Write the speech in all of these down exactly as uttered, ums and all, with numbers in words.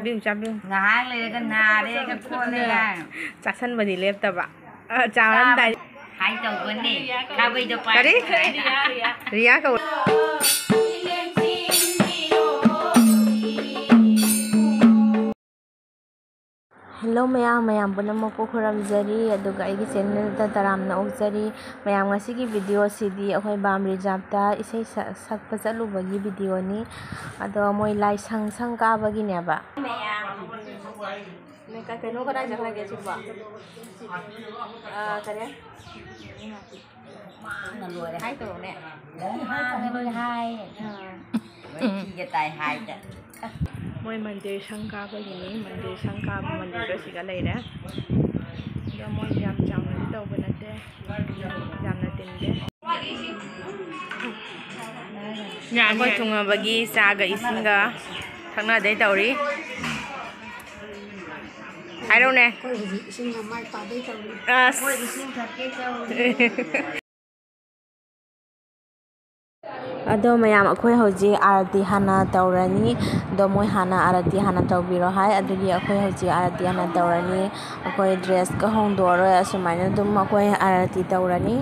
ꯆꯥꯕꯤꯌꯨ, ꯆꯥꯕꯤꯌꯨ꯫ ꯉꯥꯏꯍꯥꯛ ꯂꯩꯔꯒ ꯅꯥꯔꯦꯒ ꯈꯣꯠꯂꯦꯒ꯫ ꯆꯥꯁꯟꯕꯗꯤ ꯂꯦꯞꯇꯕ꯫ ꯑ, ꯆꯥꯔꯝꯗꯥꯏ꯫ ꯍꯥꯏ ꯇꯧꯕꯅꯦ꯫ ꯈꯥꯕꯩꯗꯣ ꯄꯥꯏ꯫ ꯀꯔꯤ? ꯔꯤꯌꯥ ꯀꯧ꯫ Hello ꯃꯌꯥꯝ, ꯃꯌꯥꯝ ꯄꯨꯝꯅꯃꯛꯄꯨ ꯈꯨꯔꯨꯝꯖꯔꯤ, ꯑꯗꯨꯒ ꯑꯩꯒꯤ channelꯗ ꯇꯔꯥꯝꯅ ꯑꯣꯛꯆꯔꯤ꯫ ꯃꯌꯥꯝ, ꯉꯁꯤꯒꯤ videoꯁꯤꯗꯤ ꯑꯩꯈꯣꯏ ꯕꯥꯝ reserveꯇ ꯏꯁꯩ ꯁ-, ꯁꯛꯄ ꯆꯠꯂꯨꯕꯒꯤ videoꯅꯤ꯫ ꯑꯗꯣ ꯃꯣꯏ ꯂꯥꯏꯁꯪ ꯁꯪ ꯀꯥꯕꯒꯤꯅꯦꯕ꯫ ꯃꯌꯥꯝ꯫ ꯅꯣꯏ ꯀ-, ꯀꯩꯅꯣ ꯀꯗꯥꯏ ꯆꯠꯈ꯭ꯔꯒꯦ ꯁꯤꯕꯣ? ꯑ, ꯀꯔꯤ? ꯃꯥꯡꯅ ꯂꯣꯏꯔꯦ꯫ ꯍꯥꯏ ꯇꯧꯔꯣꯅꯦ꯫ ꯃꯥꯡꯅ ꯂꯣꯏꯔꯦ ꯍꯥꯏ꯫ ꯑꯥ꯫ ꯂꯣꯏ ꯊꯤꯒꯦ ꯇꯥꯏ ꯍꯥꯏꯗ꯫ ꯃꯣꯏ ꯃꯟꯗꯤꯔ ꯁꯪ ꯀꯥꯕꯒꯤꯅꯤ, ꯃꯟꯗꯤꯔ ꯁꯪ ꯀꯥꯕ ꯃꯟꯗꯤꯔꯗꯣ ꯁꯤꯗ ꯂꯩꯔꯦ꯫ ꯑꯗꯣ ꯃꯣꯏ ꯌꯥꯝ ꯆꯥꯎꯅꯗꯤ ꯇꯧꯕ ꯅꯠꯇꯦ, ꯌꯥꯝꯅ ꯇꯤꯟꯗꯦ꯫ ꯑꯩꯈꯣꯏ ꯊꯨꯡꯉꯕꯒꯤ ꯆꯥꯒ ꯏꯁꯤꯡꯒ ꯊꯛꯅꯗꯣꯏ ꯇꯧꯔꯤ꯫ ꯍꯥꯏꯔꯛꯎꯅꯦ꯫ ꯑꯩꯈꯣꯏ ꯍꯧꯖꯤꯛ ꯏꯁꯤꯡ ꯃꯥꯏ ꯇꯥꯗꯣꯏ ꯇꯧꯔꯤ꯫ ꯑꯁ꯫ ꯑꯗꯣ ꯃꯌꯥꯝ, ꯑꯩꯈꯣꯏ ꯍꯧꯖꯤꯛ ꯑꯥꯔꯇꯤ ꯍꯥꯟꯅ ꯇꯧꯔꯅꯤ꯫ ꯑꯗꯣ ꯃꯣꯏ ꯍꯥꯟꯅ ꯑꯥꯔꯇꯤ ꯍꯥꯟꯅ ꯇꯧꯕꯤꯔꯣ ꯍꯥꯏ꯫ ꯑꯗꯨꯒꯤ ꯑꯩꯈꯣꯏ ꯍꯧꯖꯤꯛ ꯑꯥꯔꯇꯤ ꯍꯥꯟꯅ ꯇꯧꯔꯅꯤ꯫ ꯑꯩꯈꯣꯏ dressꯀ ꯍꯣꯡꯗꯣꯛꯑꯔꯣꯏ, ꯑꯁꯨꯃꯥꯏꯅ ꯑꯗꯨꯝ ꯑꯩꯈꯣꯏ ꯑꯥꯔꯇꯤ ꯇꯧꯔꯅꯤ꯫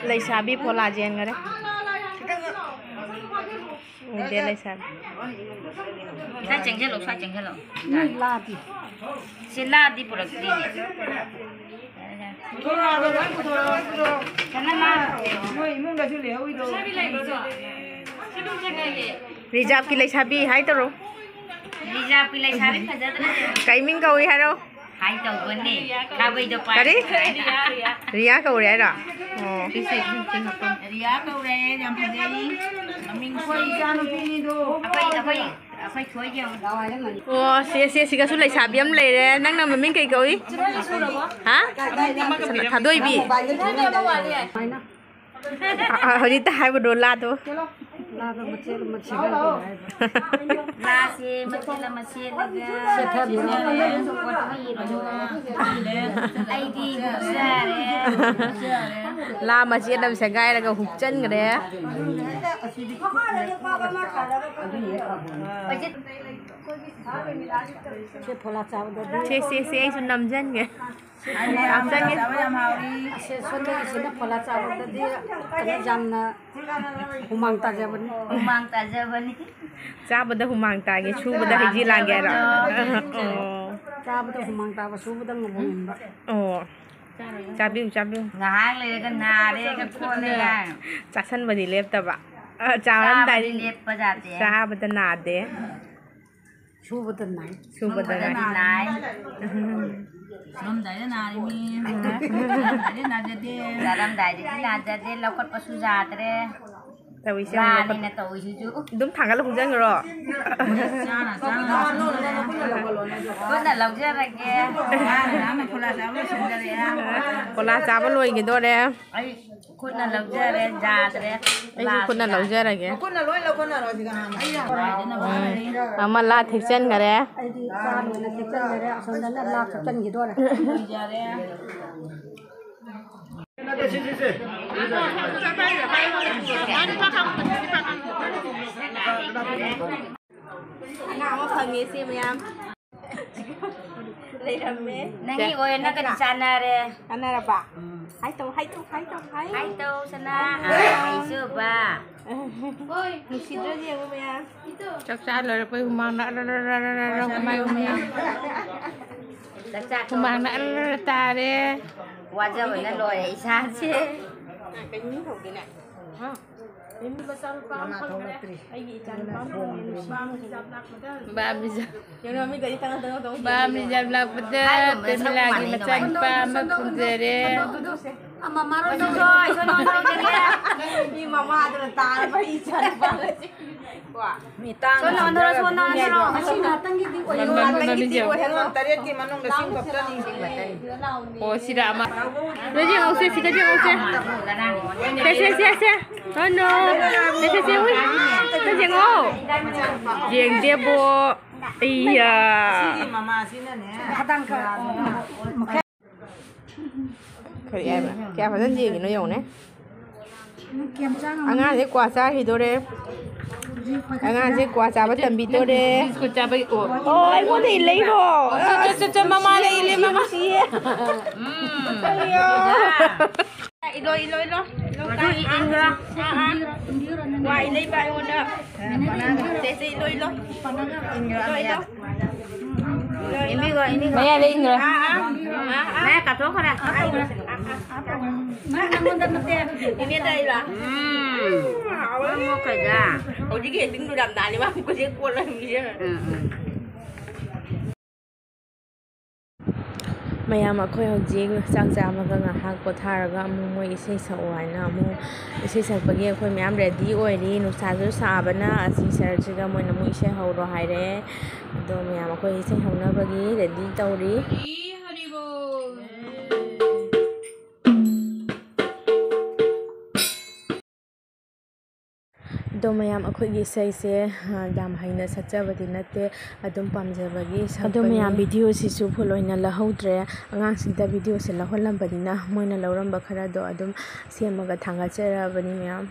ꯂꯩꯁꯥꯕꯤ ꯐꯣꯂꯥ ꯆꯦꯟꯈꯔꯦ꯫ ꯎꯗꯦ ꯂꯩꯁꯥꯕꯤ꯫ ꯁ꯭ꯋꯥꯏ ꯆꯪꯁꯤꯜꯂꯣ, ꯁ꯭ꯋꯥꯏ ꯆꯪꯁꯤꯜꯂꯣ꯫ ꯂꯥꯗꯤ꯫ ꯁꯤ ꯂꯥꯗꯤ ꯄꯨꯔꯛꯇ꯭ꯔꯤꯅꯦ꯫ ꯀꯅꯥ ꯃꯥ? ꯃꯣꯏ ꯏꯃꯨꯡꯗꯁꯨ ꯂꯩꯍꯧꯔꯤꯗꯣ꯫ ꯔꯤꯖꯥꯕꯀꯤ ꯂꯩꯁꯥꯕꯤ ꯍꯥꯏ ꯇꯧꯔꯣ꯫ ꯔꯤꯖꯥꯕꯀꯤ ꯂꯩꯁꯥꯕꯤ ꯐꯖꯗ꯭ꯔꯦ꯫ ꯀꯩ ꯃꯤꯡ ꯀꯧꯏ ꯍꯥꯏꯔꯣ? ꯍꯥꯏ ꯇꯧꯕꯅꯦ꯫ ꯈꯥꯕꯩꯗꯣ ꯄꯥꯏ꯫ ꯀꯔꯤ? ꯔꯤꯌꯥ ꯀꯧꯔꯦ ꯍꯥꯏꯔꯣ? ꯑꯣ꯫ ꯔꯤꯌꯥ ꯀꯧꯔꯦ, ꯌꯥꯝ ꯐꯖꯩ꯫ ꯃꯃꯤꯡ ꯑꯩꯈꯣꯏ ꯏꯆꯥꯅꯨꯄꯤꯅꯤꯗꯣ꯫ ꯑꯩꯈꯣꯏ, ꯑꯩꯈꯣꯏ, ꯑꯩꯈꯣꯏ ꯊꯣꯏꯒꯤ ꯑꯃꯨꯛ꯫ ꯑꯣ, ꯁꯦ, ꯁꯦ, ꯁꯤꯒꯁꯨ ꯂꯩꯁꯥꯕꯤ ꯑꯃ ꯂꯩꯔꯦ꯫ ꯅꯪꯅ ꯃꯃꯤꯡ ꯀꯩ ꯀꯧꯏ? ꯍꯥ? ꯊꯥꯗꯣꯏꯕꯤ꯫ ꯑ, ꯑ, ꯍꯧꯖꯤꯛꯇ ꯍꯥꯏꯕꯗꯣ ꯂꯥꯗꯣ꯫ ꯂꯥꯗꯣ ꯃꯆꯦꯠ ꯑꯃ ꯁꯦꯠꯍꯜꯂꯣ ꯍꯥꯏꯕ꯫ ꯂꯥꯁꯦ ꯃꯆꯦꯠ ꯑꯃ ꯁꯦꯠꯂꯒ ꯁꯦꯠꯊꯕꯤꯔꯣ꯫ ꯑꯩꯗꯤ ꯍꯨꯞꯆꯔꯦ꯫ ꯂꯥ ꯃꯆꯦꯠ ꯑꯃ ꯁꯦꯒꯥꯏꯔꯒ ꯍꯨꯞꯆꯟꯈ꯭ꯔꯦ꯫ ꯁꯦ ꯐꯣꯂꯥ ꯆꯥꯕꯗꯗꯤ ꯁꯦ, ꯁꯦ, ꯁꯦ, ꯑꯩꯁꯨ ꯅꯝꯖꯟꯒꯦ꯫ ꯍꯥꯞꯆꯟꯒꯦ꯫ ꯆꯥꯕ ꯌꯥꯝ ꯍꯥꯎꯏ꯫ ꯑꯁꯦ ꯁꯣꯝꯗꯒꯤꯁꯤꯅ ꯐꯣꯂꯥ ꯆꯥꯕꯗꯗꯤ ꯀꯩꯅꯣ ꯌꯥꯝꯅ ꯍꯨꯃꯥꯡ ꯇꯥꯖꯕꯅꯤ꯫ ꯍꯨꯃꯥꯡ ꯇꯥꯖꯕꯅꯤ꯫ ꯆꯥꯕꯗ ꯍꯨꯃꯥꯡ ꯇꯥꯒꯦ, ꯁꯨꯕꯗ ꯍꯩꯖꯤ ꯂꯥꯡꯒꯦ ꯍꯥꯏꯔꯣ? ꯑꯣ꯫ ꯆꯥꯕꯗ ꯍꯨꯃꯥꯡ ꯇꯥꯕ, ꯁꯨꯕꯗ ꯉꯧꯕ ꯉꯝꯕ꯫ ꯑꯣ꯫ ꯆꯥꯕꯤꯌꯨ, ꯆꯥꯕꯤꯌꯨ꯫ ꯉꯥꯏꯍꯥꯛ ꯂꯩꯔꯒ ꯅꯥꯔꯦꯒ ꯈꯣꯠꯂꯦꯒ꯫ ꯆꯥꯁꯟꯕꯗꯤ ꯂꯦꯞꯇꯕ꯫ ꯑ, ꯆꯥꯔꯝꯗꯥꯏ ꯆꯥꯕꯗꯤ ꯂꯦꯞꯄ ꯌꯥꯗꯦ꯫ ꯆꯥꯕꯗ ꯅꯥꯗꯦ꯫ ꯁꯨꯕꯗ ꯅꯥꯏ꯫ ꯁꯨꯕꯗ ꯁꯨꯕꯗ ꯅꯥꯏ꯫ ꯅꯥꯏ꯫ ꯁꯨꯔꯝꯗꯥꯏꯗ ꯅꯥꯔꯤꯃꯤ꯫ ꯆꯥꯔꯝꯗꯥꯏꯗ ꯅꯥꯖꯗꯦ꯫ ꯆꯥꯔꯝꯗꯥꯏꯗꯗꯤ ꯅꯥꯖꯗꯦ, ꯂꯧꯈꯠꯄꯁꯨ ꯌꯥꯗ꯭ꯔꯦ꯫ ꯇꯧꯔꯤꯁꯦ ꯌꯦꯡꯉꯨꯅꯦ꯫ ꯂꯥꯅꯤꯅ ꯇꯧꯔꯤꯁꯤꯁꯨ꯫ ꯑꯗꯨꯝ ꯊꯥꯡꯒꯠꯂ ꯍꯨꯟꯖꯟꯈ꯭ꯔꯣ꯫ ꯆꯥꯅ ꯆꯥꯅ ꯂꯣꯏꯁꯤꯟꯈ꯭ꯔꯦ꯫ ꯈꯨꯠꯅ ꯂꯧꯖꯔꯒꯦ꯫ ꯆꯥꯅ ꯆꯥꯅ ꯐꯣꯂꯥ ꯆꯥꯕ ꯂꯣꯏꯁꯤꯟꯖꯔꯦ꯫ ꯐꯣꯂꯥ ꯆꯥꯕ ꯂꯣꯏꯒꯗꯣꯔꯦ꯫ ꯑꯩ ꯈꯨꯠꯅ ꯂꯧꯖꯔꯦ, ꯌꯥꯗ꯭ꯔꯦ꯫ ꯑꯩꯁꯨ ꯈꯨꯠꯅ ꯂꯧꯖꯔꯒꯦ꯫ ꯃꯈꯨꯠꯅ ꯂꯣꯏ ꯂꯧꯈꯠꯅꯔꯣ ꯁꯤꯒ ꯍꯥꯟꯅ꯫ ꯑꯩ ꯌꯥꯝ ꯅꯨꯡꯉꯥꯏꯗꯅꯕ꯫ ꯎꯝ꯫ ꯑꯃ ꯂꯥ ꯊꯦꯛꯆꯟꯈꯔꯦ꯫ ꯑꯩꯗꯤ ꯆꯥ ꯂꯣꯏꯅ ꯊꯦꯛꯆꯟꯈꯔꯦ꯫ ꯑꯁꯣꯝꯗꯅ ꯂꯥ ꯊꯦꯛꯆꯟꯈꯤꯗꯣꯔꯦ꯫ ꯂꯣꯏꯖꯔꯦ꯫ ꯑꯉꯥꯡ ꯑꯃ ꯐꯪꯉꯦ ꯁꯤ ꯃꯌꯥꯝ꯫ ꯂꯩꯔꯝꯃꯦ꯫ ꯅꯪꯒꯤ ꯑꯣꯏꯅ ꯀꯔꯤ ꯆꯥꯟꯅꯔꯦ? ꯆꯥꯟꯅꯔꯕ? ꯎꯝ꯫ ꯍꯥꯏ ꯇꯧ, ꯍꯥꯏ ꯇꯧ, ꯍꯥꯏ ꯇꯧ, ꯍꯥꯏ꯫ ꯍꯥꯏ ꯇꯧ, ꯁꯅꯥ꯫ ꯍꯥꯏ ꯇꯧ꯫ ꯍꯥꯏ ꯇꯧ꯫ ꯍꯥꯏꯖꯨꯕ꯫ ꯅꯨꯡꯁꯤꯗ꯭ꯔꯣ ꯌꯦꯡꯉꯨ ꯃꯌꯥꯝ? ꯆꯥꯛ ꯆꯥ ꯂꯣꯏꯔꯛꯄꯩ ꯍꯨꯃꯥꯡꯅ ꯑꯔ ꯑꯔ ꯑꯔ ꯑꯔ ꯑꯔ ꯍꯨꯃꯥꯡ ꯍꯨꯃꯥꯡ꯫ ꯆꯥꯛ ꯆꯥ ꯍꯨꯃꯥꯡꯅ ꯑꯔ ꯑꯔ ꯇꯥꯔꯦ꯫ ꯋꯥꯖꯕꯅ ꯂꯣꯏꯔꯦ ꯏꯁꯥꯁꯦ꯫ ꯀꯩꯅꯣ ꯃꯤ ꯍꯧꯒꯦꯅꯦ꯫ ꯍꯥ? ꯃꯆꯥꯅꯨꯄꯥ ꯑꯃ ꯐꯪꯈ꯭ꯔꯦ꯫ ꯑꯩꯒꯤ ꯏꯆꯥꯅꯨꯄꯥ ꯑꯃ ꯐꯪꯉꯦ, ꯅꯨꯡꯁꯤ꯫ ꯕꯥꯝ ꯔꯤꯖꯥꯚ ꯂꯥꯛꯄꯗ꯫ Balm reserve. ꯌꯦꯡꯉꯣ, ꯃꯤ ꯒꯥꯔꯤ ꯇꯪꯉ ꯇꯪꯉ ꯇꯣꯡ ꯕꯥꯝ ꯔꯤꯖꯥꯚ ꯂꯥꯛꯄꯗ ꯄ꯭ꯔꯦꯃꯤꯂꯥꯒꯤ ꯃꯆꯥꯅꯨꯄꯥ ꯑꯃ ꯐꯪꯖꯔꯦ꯫ ꯃꯃꯥꯔꯣꯝꯗ ꯃꯤ ꯃꯃꯥꯗꯨꯅ ꯇꯥꯔꯕ ꯏꯆꯥꯅꯨꯄꯥꯒꯁꯦ꯫ ꯃꯤ ꯇꯥꯡꯅ ꯁꯣꯝꯗ ꯑꯣꯟꯊꯣꯔꯣ, ꯁꯣꯝꯗ ꯑꯣꯟꯊꯣꯔꯣ꯫ ꯉꯁꯤ ꯉꯥꯛꯇꯪꯒꯤꯗꯤ ꯑꯣꯏꯔꯣꯏ꯫ ꯉꯥꯛꯇꯪꯒꯤꯗꯤ ꯑꯣꯏꯍꯜꯂꯣ꯫ ꯇꯔꯦꯠꯀꯤ ꯃꯅꯨꯡꯗ ꯁꯤꯡ ꯈꯛꯇꯅꯤ꯫ ꯑꯣ, ꯁꯤꯗ ꯑꯃ꯫ ꯁꯤꯗ ꯌꯦꯡꯍꯧꯁꯦ, ꯁꯤꯗ ꯌꯦꯡꯍꯧꯁꯦ꯫ ꯁꯦ, ꯁꯦ, ꯁꯦ, ꯁꯦ꯫ Oh, no. ꯁꯦ, ꯁꯦ, ꯁꯦ, ꯎꯏ꯫ ꯁꯦ, ꯌꯦꯡꯉꯣ꯫ ꯌꯦꯡꯗꯦꯕꯣ꯫ ꯑꯩꯌꯥ꯫ ꯁꯤꯒꯤ ꯃꯃꯥꯁꯤꯅꯅꯦ꯫ ꯀꯔꯤ ꯍꯥꯏꯕ? ꯀꯌꯥ ꯐꯖꯅ ꯌꯦꯡꯉꯤꯅꯣ ꯌꯦꯡꯉꯨꯅꯦ꯫ ꯑꯉꯥꯡꯁꯦ ꯀ꯭ꯋꯥ ꯆꯥꯈꯤꯗꯣꯔꯦ꯫ ꯑꯉꯥꯡꯁꯦ ꯀ꯭ꯋꯥ ꯆꯥꯕ ꯇꯝꯕꯤꯗꯣꯔꯦ꯫ ꯕꯤꯁꯀꯨꯠ ꯆꯥꯕꯒꯤ ꯑꯣ꯫ ꯑꯣ, ꯑꯩꯉꯣꯟꯗ ꯏꯜꯂꯛꯏꯔꯣ? ꯆꯠ, ꯆꯠ, ꯆꯠ, ꯃꯃꯥꯅ ꯏꯜꯂꯦ, ꯃꯃꯥ꯫ ꯅꯨꯡꯁꯤꯌꯦ꯫ ꯎꯝ꯫ ꯑꯩꯌꯣ꯫ ꯏꯜꯂꯣ, ꯏꯜꯂꯣ, ꯏꯜꯂꯣ, ꯏꯜꯂꯣ꯫ ꯃꯗꯨ ꯏꯟꯈ꯭ꯔꯣ꯫ ꯑꯥ, ꯑꯥ꯫ ꯋꯥ ꯏꯜꯂꯛꯏꯕ ꯑꯩꯉꯣꯟꯗ꯫ ꯁꯦ, ꯁꯦ, ꯏꯜꯂꯣ, ꯏꯜꯂꯣ꯫ ꯏꯜꯂꯣ, ꯏꯜꯂꯣ꯫ ꯏꯟꯕꯤꯈꯣ, ꯏꯟꯕꯤꯈꯣ꯫ ꯃꯌꯥꯏꯗ ꯏꯟꯈ꯭ꯔꯣ꯫ ꯑꯥ, ꯑꯥ, ꯑꯥ, ꯑꯥ꯫ ꯃꯌꯥꯏ ꯀꯥꯊꯣꯛꯈ꯭ꯔꯦ꯫ ꯅꯪ ꯅꯪꯉꯣꯟꯗ ꯅꯠꯇꯦ꯫ ꯏꯅꯦꯗ ꯑꯩꯔꯣ? ꯎꯝ꯫ ꯃꯣꯏ ꯃꯣꯛꯈꯩꯗ꯫ ꯍꯧꯖꯤꯛꯀꯤ acting ꯗꯨ ꯌꯥꯝ ꯅꯥꯜꯂꯤ, ꯃꯥ ꯈꯨꯠꯁꯦ ꯀꯣꯜꯂ ꯃꯤꯁꯦ꯫ ꯎꯝ, ꯎꯝ꯫ ꯃꯌꯥꯝ, ꯑꯩꯈꯣꯏ ꯍꯧꯖꯤꯛ ꯆꯥꯛ ꯆꯥꯕꯒ ꯉꯥꯏꯍꯥꯛ ꯄꯣꯊꯥꯔꯒ ꯑꯃꯨꯛ ꯃꯣꯏ ꯏꯁꯩ ꯁꯛꯑꯣ ꯍꯥꯏꯅ ꯑꯃꯨꯛ ꯏꯁꯩ ꯁꯛꯄꯒꯤ ꯑꯩꯈꯣꯏ ꯃꯌꯥꯝ ready ꯑꯣꯏꯔꯤ꯫ ꯅꯨꯡꯁꯥꯁꯨ ꯁꯥꯕꯅ ꯑꯁꯤ ꯁꯔꯛꯁꯤꯗ ꯃꯣꯏꯅ ꯑꯃꯨꯛ ꯏꯁꯩ ꯍꯧꯔꯣ ꯍꯥꯏꯔꯦ꯫ ꯑꯗꯣ ꯃꯌꯥꯝ ꯑꯩꯈꯣꯏ ꯏꯁꯩ ꯍꯧꯅꯕꯒꯤ ready ꯇꯧꯔꯤ꯫ ꯑꯗꯣ ꯃꯌꯥꯝ, ꯑꯩꯈꯣꯏꯒꯤ ꯏꯁꯩꯁꯦ, ꯑ, ꯌꯥꯝ ꯍꯩꯅ ꯁꯛꯆꯕꯗꯤ ꯅꯠꯇꯦ, ꯑꯗꯨꯝ ꯄꯥꯝꯖꯕꯒꯤ ꯁꯛꯄꯅꯤ꯫ ꯑꯗꯣ ꯃꯌꯥꯝ, video ꯁꯤꯁꯨ full ꯑꯣꯏꯅ ꯂꯧꯍꯧꯗ꯭ꯔꯦ, ꯑꯉꯥꯡꯁꯤꯡꯗ video ꯁꯦ ꯂꯧꯍꯜꯂꯝꯕꯅꯤꯅ ꯃꯣꯏꯅ ꯂꯧꯔꯝꯕ ꯈꯔꯗꯣ ꯑꯗꯨꯝ ꯁꯦꯝꯃꯒ ꯊꯥꯡꯒꯠꯆꯔꯕꯅꯤ ꯃꯌꯥꯝ꯫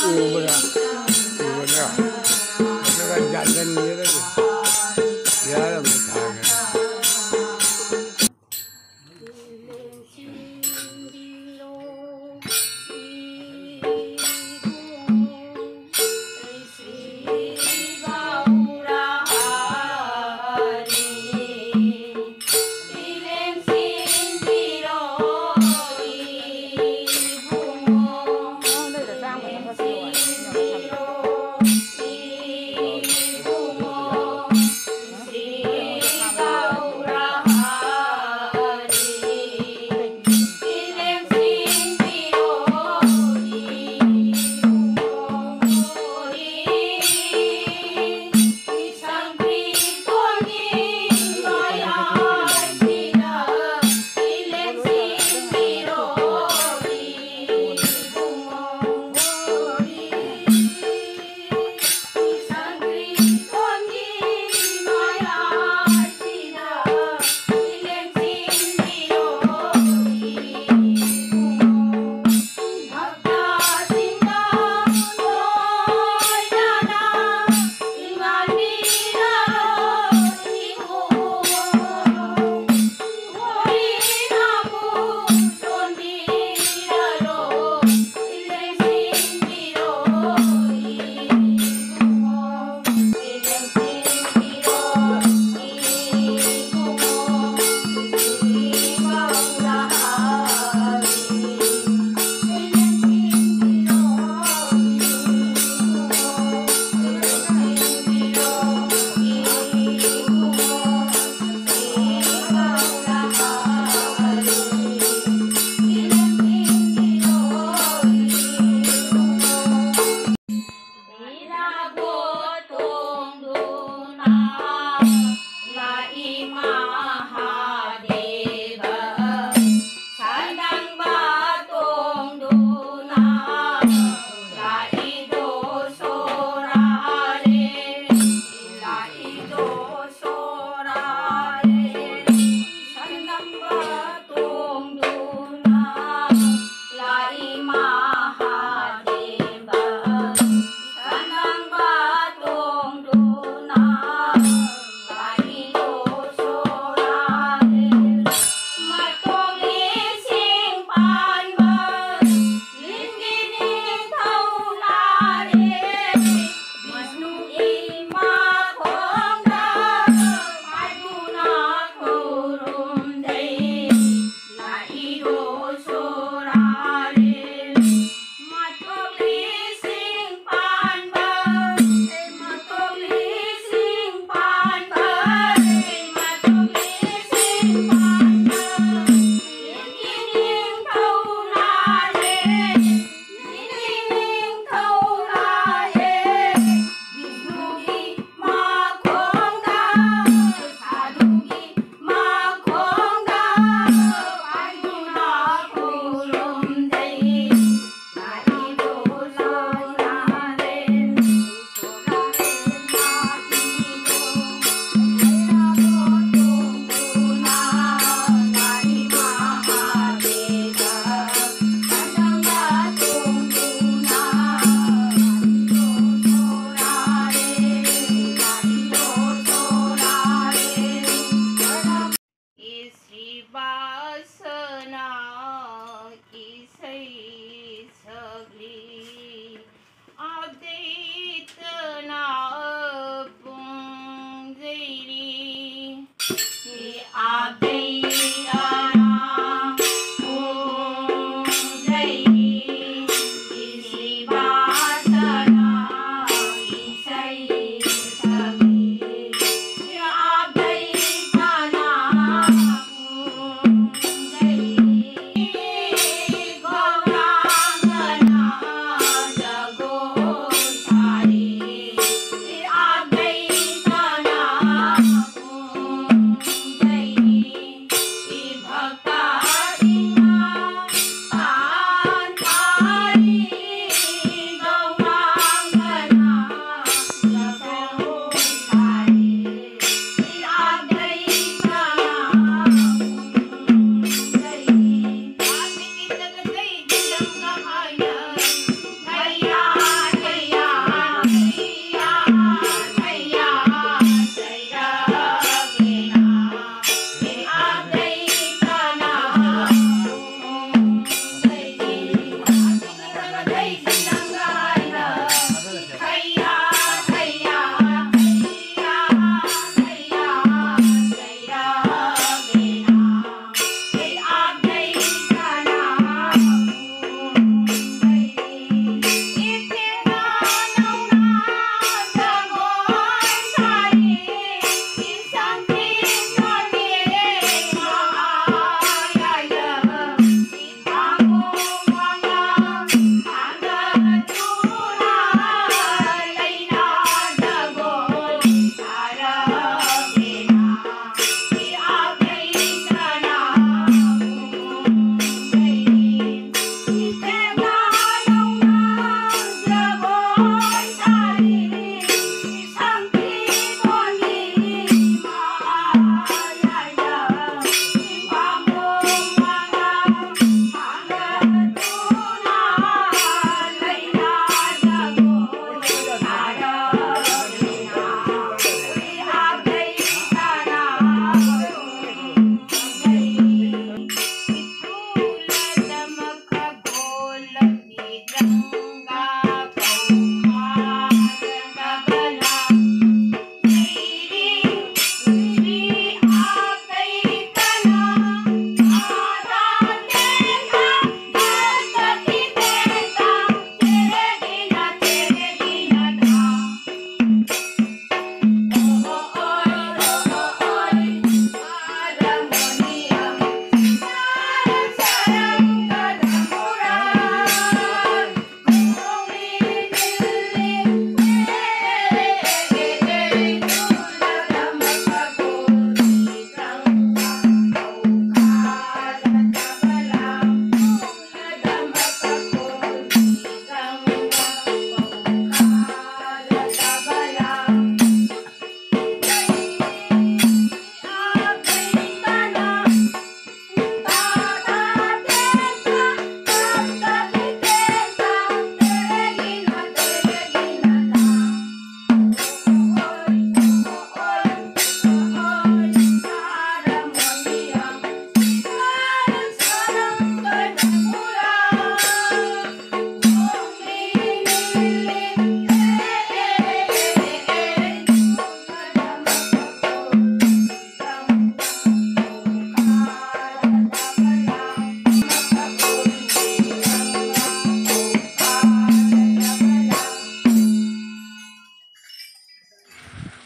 ꯎꯕ꯭ꯔꯥ? ꯎꯒꯗ꯭ꯔꯥ? ꯅꯠꯇ꯭ꯔꯒ ꯌꯥꯟꯖꯟꯒꯦꯔꯥ? ꯌꯥꯔꯕ ꯊꯥꯒꯦ꯫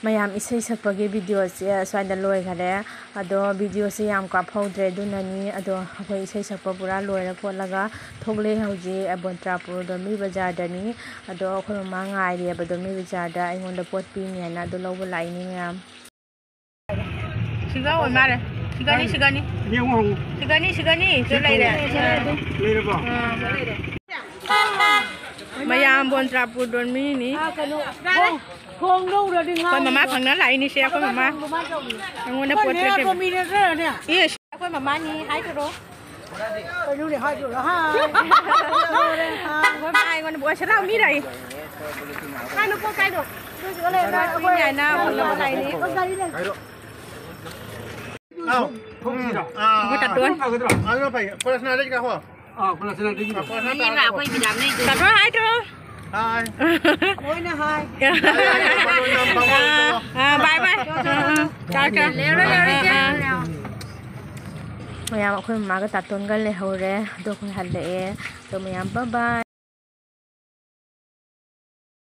ꯃꯌꯥꯝ ꯏꯁꯩ ꯁꯛꯄꯒꯤ ꯚꯤꯗꯤꯑꯣꯁꯦ ꯑꯁ꯭ꯋꯥꯏꯗ ꯂꯣꯏꯈꯔꯦ꯫ ꯑꯗꯣ ꯚꯤꯗꯤꯑꯣꯁꯦ ꯌꯥꯝ ꯀꯥꯞꯍꯧꯗ꯭ꯔꯦ, ꯑꯗꯨꯅꯅꯤ꯫ ꯑꯗꯣ ꯑꯩꯈꯣꯏ ꯏꯁꯩ ꯁꯛꯄ ꯄꯨꯔꯥ ꯂꯣꯏꯔ ꯈꯣꯠꯂꯒ ꯊꯣꯛꯂꯛꯑꯦ꯫ ꯍꯧꯖꯤꯛ ꯕꯣꯟꯇ꯭ꯔꯥꯄꯨꯔ ꯗꯣꯝꯕꯤ ꯕꯖꯥꯔꯗꯅꯤ꯫ ꯑꯗꯣ ꯑꯩꯈꯣꯏ ꯃꯃꯥ ꯉꯥꯏꯔꯤꯑꯕ ꯗꯣꯝꯕꯤ ꯕꯖꯥꯔꯗ, ꯑꯩꯉꯣꯟꯗ ꯄꯣꯠ ꯄꯤꯅꯦꯅ꯫ ꯑꯗꯨ ꯂꯧꯕ ꯂꯥꯛꯏꯅꯤ ꯃꯌꯥꯝ꯫ ꯁꯤꯒ ꯑꯣꯏ ꯃꯥꯜꯂꯦ꯫ ꯁꯤꯒꯅꯤ, ꯁꯤꯒꯅꯤ꯫ ꯌꯦꯡꯉꯣ, ꯍꯪꯉꯨ꯫ ꯁꯤꯒꯅꯤ, ꯁꯤꯒꯅꯤ꯫ ꯁꯤ ꯂꯩꯔꯦ꯫ ꯂꯩꯔꯕꯣ? ꯑꯥ꯫ ꯃꯌꯥꯝ ꯕꯣꯟꯇ꯭ꯔꯥꯄꯨꯔ ꯗꯣꯟꯃꯤꯅꯤ꯫ ꯑꯥ, ꯀꯩꯅꯣ, ꯊꯣꯡ, ꯊꯣꯡ ꯂꯧꯔꯗꯤ ꯉꯥ ꯑꯩꯈꯣꯏ ꯃꯃꯥ ꯐꯪꯅ ꯂꯥꯛꯏꯅꯤꯁꯦ, ꯑꯩꯈꯣꯏ ꯃꯃꯥ꯫ ꯊꯣꯡꯕ ꯀꯃꯥꯏꯅ ꯇꯧꯅꯤ? ꯑꯩꯉꯣꯟꯗ ꯄꯣꯠ ꯄꯤꯔꯛꯀꯦ꯫ ꯃꯤꯅꯠ ꯈꯔꯅꯦ꯫ ꯏꯁ꯫ ꯑꯩꯈꯣꯏ ꯃꯃꯥꯅꯤ ꯍꯥꯏꯗꯣꯔꯣ? ꯀꯩꯅꯣꯅꯦ ꯍꯥꯏꯗꯣꯔꯣ? ꯍꯥꯏ꯫ ꯑꯩꯈꯣꯏ ꯃꯥ ꯑꯩꯉꯣꯟꯗ ꯕꯣꯏ ꯁꯦ ꯂꯥꯎ ꯃꯤ ꯂꯥꯛꯏ꯫ ꯀꯥꯏꯅꯣ ꯄꯣꯠ ꯀꯥꯏꯅꯣ? ꯑꯩꯈꯣꯏ ꯃꯥꯅ ꯄꯨꯅꯕ ꯂꯥꯛꯏꯅꯤ꯫ ꯑꯥꯎ꯫ ꯎꯝ꯫ ꯑꯥ, ꯑꯩꯈꯣꯏ ꯇꯥꯇꯣꯟ꯫ ꯑꯗꯨꯅ ꯐꯩ꯫ ꯀꯣꯂꯦꯖ ꯅꯥꯏꯗꯒꯤ ꯀꯥꯈꯣ꯫ ꯑꯥ, ꯀꯣꯂꯦꯖ ꯅꯥꯏꯗꯒꯤ꯫ ꯑꯥ, ꯀꯣꯂꯦꯖ ꯅꯥꯏꯗꯒꯤ ꯀꯥꯈꯣ꯫ ꯇꯥꯇꯣꯟ ꯍꯥꯏꯗ꯭ꯔꯣ? ꯍꯥꯏ꯫ ꯂꯣꯏꯅ ꯍꯥꯏ꯫ ꯑꯥ, ꯑꯥ, bye bye꯫ ꯑꯥ, ꯑꯥ꯫ ꯆꯥꯎ, ꯆꯥꯎ꯫ ꯂꯩꯔꯣ, ꯂꯩꯔꯣ, ꯏꯆꯦ꯫ ꯑꯥ, ꯑꯥ꯫ ꯃꯌꯥꯝ ꯑꯩꯈꯣꯏ ꯃꯃꯥꯒ ꯇꯥꯇꯣꯟꯒ ꯂꯩꯍꯧꯔꯦ꯫ ꯑꯗꯣ ꯑꯩꯈꯣꯏ ꯍꯜꯂꯛꯑꯦ꯫ ꯑꯗꯣ ꯃꯌꯥꯝ bye bye꯫